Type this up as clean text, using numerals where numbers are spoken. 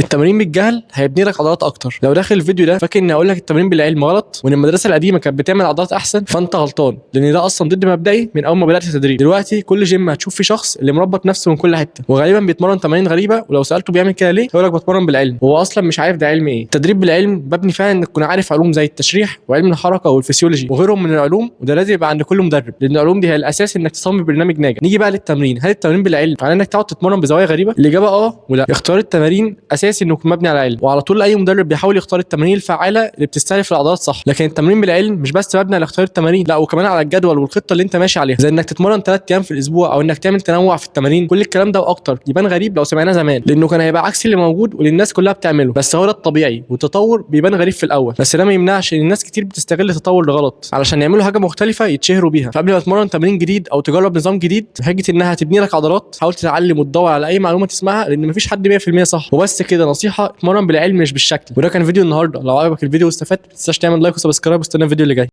التمرين بالجهل هيبني لك عضلات اكتر. لو داخل الفيديو ده فاكر اني اقول لك التمرين بالعلم غلط وان المدرسة القديمة كانت بتعمل عضلات احسن، فانت غلطان، لان ده اصلا ضد مبدئي من اول ما بدات تدريب. دلوقتي كل جيم هتشوف فيه شخص اللي مربط نفسه من كل حتة، وغالبا بيتمرن تمارين غريبة، ولو سالته بيعمل كده ليه هيقول لك بتمرن بالعلم، وهو اصلا مش عارف ده علم ايه. التدريب بالعلم مبني فعلا انك تكون عارف علوم زي التشريح وعلم الحركة والفسيولوجي وغيرهم من العلوم، وده لازم يبقى عند كل مدرب، لان العلوم دي هي الاساس انك تصمم برنامج ناجح. نيجي بقى للتمرين، هل التمرين بالعلم معناه انك تقعد تتمرن بزوايا غريبة؟ الاجابة اه ولا. اختيار التمارين اساسي انه يكون مبني على علم، وعلى طول اي مدرب بيحاول يختار التمارين الفعالة اللي بتستهدف العضلات صح. لكن التمرين بالعلم مش بس مبني على اختيار التمارين، لا وكمان على الجدول والخطه اللي انت ماشي عليها، زي انك تتمرن 3 ايام في الاسبوع او انك تعمل تنوع في التمارين. كل الكلام ده واكتر يبان غريب لو سمعناه زمان، لانه كان هيبقى عكس اللي موجود واللي الناس كلها بتعمله، بس هو ده الطبيعي، والتطور بيبان غريب في الاول، بس ده ما يمنعش ان الناس كتير بتستغل التطور لغلط علشان يعملوا حاجة مختلفة يتشهروا بيها. فقبل ما تتمرن تمرين جديد او تجرب نظام جديد بحجة انها هتبني لك عضلات، حاول تتعلم وتدور على اي معلومة تسمعها، لان مفيش حد 100% صح. وبس كده، نصيحة: اتمرن بالعلم مش بالشكل. وده كان فيديو النهارده، لو عجبك الفيديو واستفدت ما تنساش تعمل like و subscribe، واستنى الفيديو اللي جاي.